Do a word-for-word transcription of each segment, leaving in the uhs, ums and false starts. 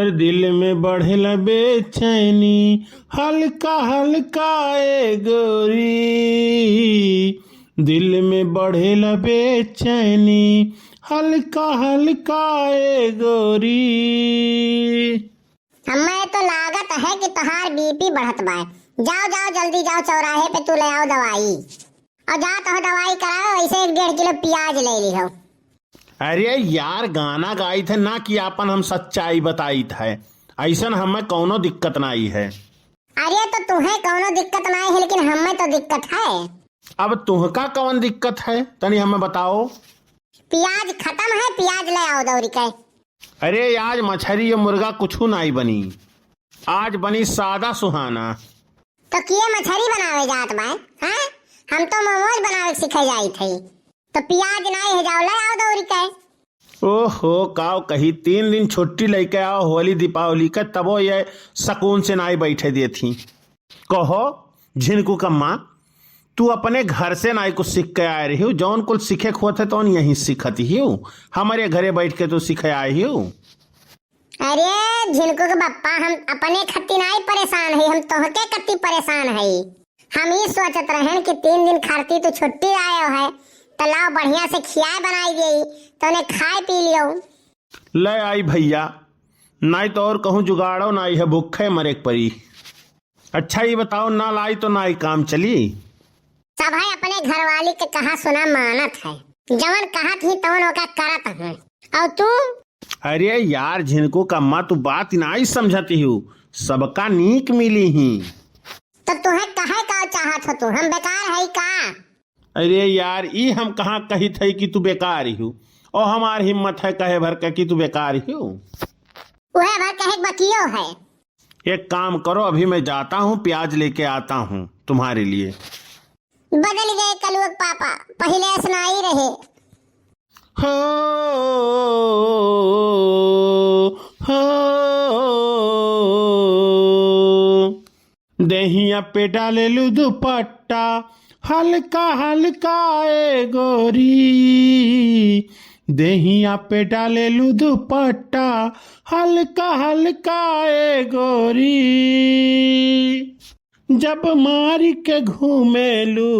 अरे दिल में बढ़ेला बेचैनी, हल्का हल्का ए गोरी, दिल में बढ़ेला बेचैनी, हल्का हल्का ए गोरी। हमें तो लागत है कि तोहार बीपी बढ़त बाय। जाओ, जाओ, जल्दी जाओ, चौराहे पे तू ले आओ दवाई। और जा, तोह दवाई कराओ, ऐसे एक डेढ़ किलो प्याज ले लिहो। अरे यार, गाना गाइत है ना कि आपन हम सच्चाई बताइत है, ऐसन हमें कौनो दिक्कत नाई है। अरे तो तुहें कौनो दिक्कत नाई है, लेकिन हमें तो दिक्कत है। अब तुहका कौन दिक्कत है, तनी हमें बताओ। प्याज खत्म है, प्याज ले आओ दौड़ी के। अरे आज मछरी या मुर्गा कुछू नाई बनी, आज बनी सादा सुहाना। तो किए मछरी बनावे जात बाय, हैं? हम तो मोमोज बनावे के सीखे जाइत हई। तो प्याज नाई है, जाओ ले आओ दौड़ी के। ओहो, काव कही, तीन दिन छुट्टी लेके आओ होली दीपावली के, तबो ये सकून से नाई बैठे देत ही। कहो झिनकू कम्मा, तू अपने घर से नाई कुछ सीख के आए रही हो, जौन कुल सीखे के होत है तौन यहीं सीखत ही हो, हमारे घरे बैठ के तू सीखे आए ही हो। अरे झिनकू के बप्पा, हम अपने खत्ती नाई परेशान हई, हम तोहके कत्ती परेशान हई। हम ई सोचत रहन कि तीन दिन खातिर तू छुट्टी आयो है, तो लाओ बढ़िया से खियाए बनाई गई, तो उन्हें खाए पी लियो। ले आई भैया, नाई तो और कहूँ जुगाड़ो नाई है, भूखे मरे के परी। अच्छा ये बताओ, ना लाई तो नाई काम चली? सब है अपने घरवाली के कहा सुना मानत है, जवन कहत ही तवन ओका करत हूँ। और तू? अरे यार झिनकू कम्मा, तू बात नाई समझती हूँ, सबका नीक मिली ही। तो तुहे कहे का चाहत हो तू, हम बेकार है का? अरे यार, ई हम कहाँ कहित है कि तू बेकार ही हो, और हमार हिम्मत है कहे भर के कि तू बेकार ही हो। उहे भर कहे के बकियो है। एक काम करो, अभी मैं जाता हूँ, प्याज लेके आता हूँ तुम्हारे लिए। बदल गए कलुआ के पापा, पहिले ऐसा नहीं रहे। हो, हो, देहिया पे डालेलू दुपट्टा हल्का हल्का ए गोरी, देहिया पे डालेलू दुपट्टा हल्का हल्का ए गोरी। जब मारी के घूमेलू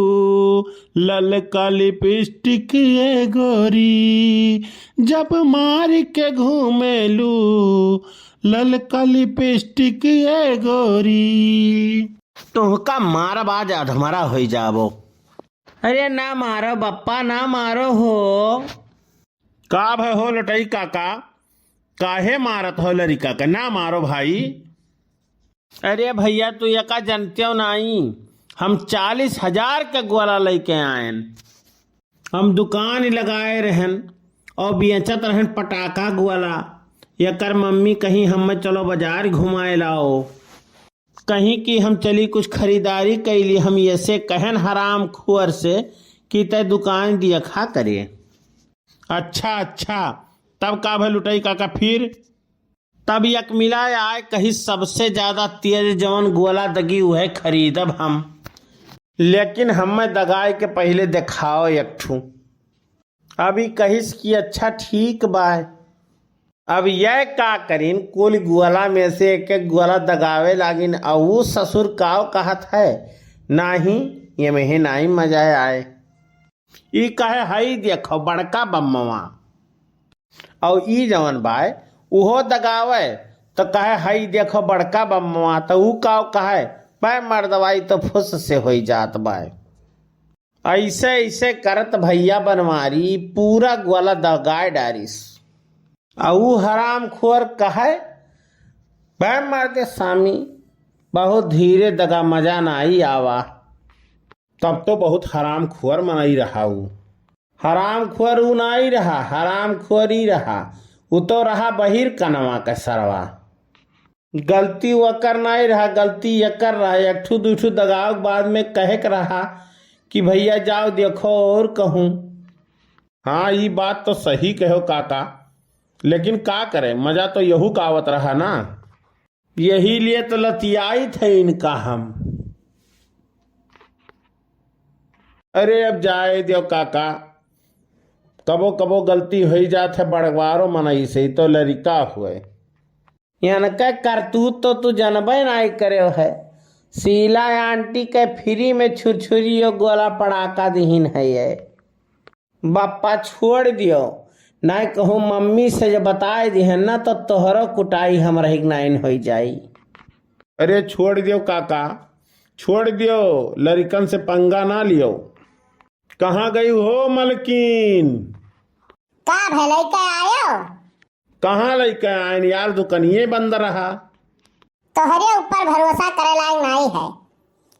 ललका लिपस्टिक ए गोरी, जब मारी के घूमेलू ललका लिपस्टिक ए गोरी। तुहका मारब आज अधमरा होई जाबो। अरे ना मारो बप्पा, ना मारो हो। का भय हो लटई काका, काहे मारत हो लरिका का? ना मारो भाई। अरे भैया, तू एका जनत्यो नाई, हम चालीस हजार के गोला लइके आएन। हम दुकान लगाए रहन और बेचत रहन पटाखा गोला। एकर मम्मी कहीं हमें चलो बाजार घुमाए लाओ, कहीं कि हम चली कुछ खरीदारी कैली। हम ऐसे कहन हराम खुअर से कि तै दुकान दिया खा करे। अच्छा अच्छा, तब का भय लुटई काका फिर? तब यक मिला आए कही सबसे ज्यादा तेज जवन गोला दगी उहे खरीदब हम। लेकिन हमें दगाए के पहिले देखाओ एक ठू। अभी कहिस कि अच्छा ठीक बाय। अब यह का करीन, कुल गोला में से एक एक गोला दगावे लागिन। अउ ऊ ससुर काव कहत है, नाही, ये में ही नाही मजा आए। ई कहे, "हई देखो बड़का बम्मवा।" और ई जवन बाय, उहो दगावे, तो कहे, "हई देखो बड़का बम्मवा।" तो ऊ का कहे, "बे मर्दवा, ई तो फुस से होई जात बाय।" ऐसे ऐसे करत भैया बनवारी पूरा ग्वाला दगाए डारिस। आ ऊ हरामखोर कहे, "बे मर्दे सामी, बहुत धीरे दगा, मजा नाई आवा।" तब तो बहुत हरामखोर मनई रहा ऊ। हरामखोर ऊ नाई रहा, हरामखोर ई रहा। ऊ तो रहा बहिर कनवा के सरवा। गलती वकर नाई रहा, गलती यकर रहा। एक ठू दू ठू दगाव के बाद में कहे के रहा कि भैया जाओ देखो और कहूँ। हाँ, ई बात तो सही कहो काका, लेकिन का करे, मजा तो यहू का आवत रहा ना। यही लिए तो लतियाइत है इनका हम। अरे अब जाए दियो काका, कबो कबो गलती होई जात है, बड़वारो मनई से, ई तो लरिका हुए। इनके करतूत तो तू जनबे नाई करे है। शीला आंटी के फ्री में छुरछुरी और गोला पड़ाका दिहिन है ये। बप्पा छोड़ दियो, नाई कहूँ मम्मी से जब बताए दिहन ना तो तोहरो कुटाई हमरे के नाइन होई जाई। अरे छोड़ दियो काका, छोड़ दियो, लड़िकन से पंगा ना लियो। कहाँ गई हो मलकिन? का भे लइके आयो? कहाँ लइके आइन यार, दुकनिये बंद रहा। तोहरे ऊपर भरोसा करे लायक नाई है,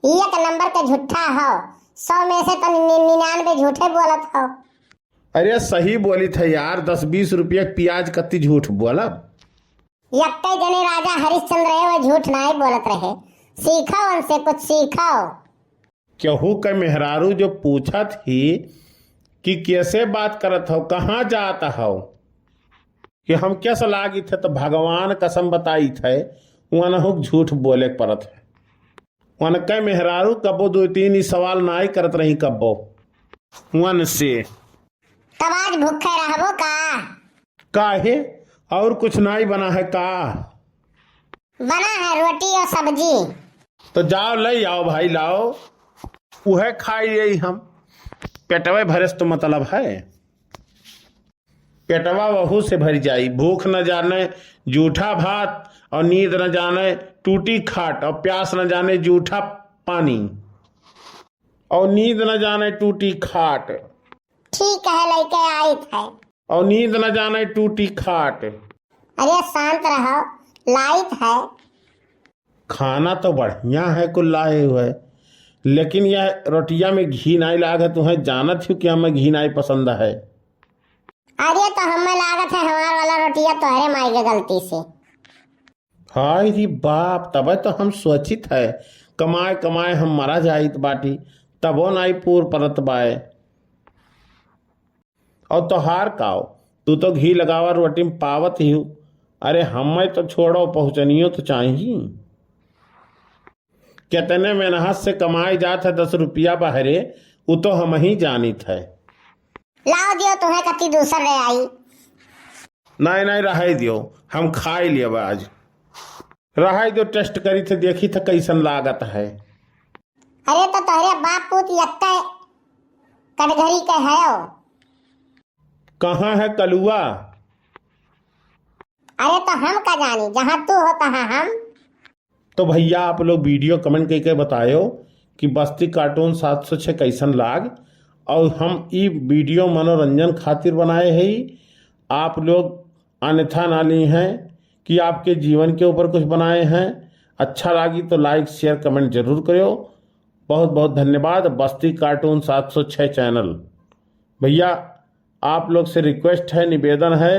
एक नंबर के झूठा हो, सौ में से तो नि-, निन्यानवे झूठे बोलत हो। अरे सही बोलित है यार, दस बीस रुपया के प्याज कत्ती झूठ बोलब। यक्के जने राजा हरिश्चंद्र है, वो झूठ नाई बोलत रहे। सीखो उनसे, कुछ सीखो। केहू के मेहरारू जो पूछत ही कि कैसे बात करत हो, कहाँ जात हो, कि हम कैसे लागित है, तो भगवान कसम बताइत है, उनहु के झूठ बोले के पड़त है। उनके मेहरारू कबो दो तीन ही सवाल नाई करत रही कबो उनसे। तब आज भूखे रहबो का? काहे, और कुछ नाई बना है का? बना है रोटी और सब्जी। तो जाओ ले आओ भाई, लाओ, उहे खाई यही हम। पेटवे भरे से तो मतलब है, पेटवा वहू से भर जाई। भूख न जाने जूठा भात और नींद न जाने टूटी खाट और प्यास न जाने जूठा पानी और नींद न जाने टूटी खाट। ठीक है, लइके आइत है। और नींद न जाने टूटी खाट। अरे शांत रहो, लाइत है। खाना तो बढ़िया है कुल लाए हुए, लेकिन यह रोटिया में घी नाई लाग है। तुम्हें जानत हो कि हमें घी नाई पसंद है। अरे तो हमें लागत है हमार वाला रोटिया तोहरे माई के गलती से। हाय रे बाप, तबे तो हम सोचित है, कमाए कमाए हम मरा जाइत बाटी, तबो नाई पूर परत बाए। और तोहार काओ, तू तो घी लगावा रोटी में पावत ही हूँ। अरे हमें तो छोड़ो, पहुँचनियो तो चाहिए। कितने मेहनत से कमाए जात है दस रुपया बहरे, उ तो हम ही जानित है। लाओ दियो, तुम्हें कति दूसर ले आई। नहीं, नहीं, रहे दियो, हम खाई लियब आज। रहे दियो, टेस्ट करी थे, देखी थे कैसन लागत है। अरे तो तोहरे बाप पूत यत्ते कटघरी के हयो। कहाँ है कलुआ? अरे तो हम का जानी, जहाँ तू हो तहाँ हम। तो भैया आप लोग वीडियो कमेंट करके बतायो कि बस्ती कार्टून सात सौ छः कैसन लाग, और हम ई वीडियो मनोरंजन खातिर बनाए है। आप लोग अन्यथा ना ली हैं कि आपके जीवन के ऊपर कुछ बनाए हैं। अच्छा लागी तो लाइक, शेयर, कमेंट जरूर करो। बहुत बहुत धन्यवाद बस्ती कार्टून सात सौ छः चैनल। भैया आप लोग से रिक्वेस्ट है, निवेदन है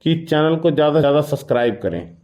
कि चैनल को ज़्यादा से ज़्यादा सब्सक्राइब करें।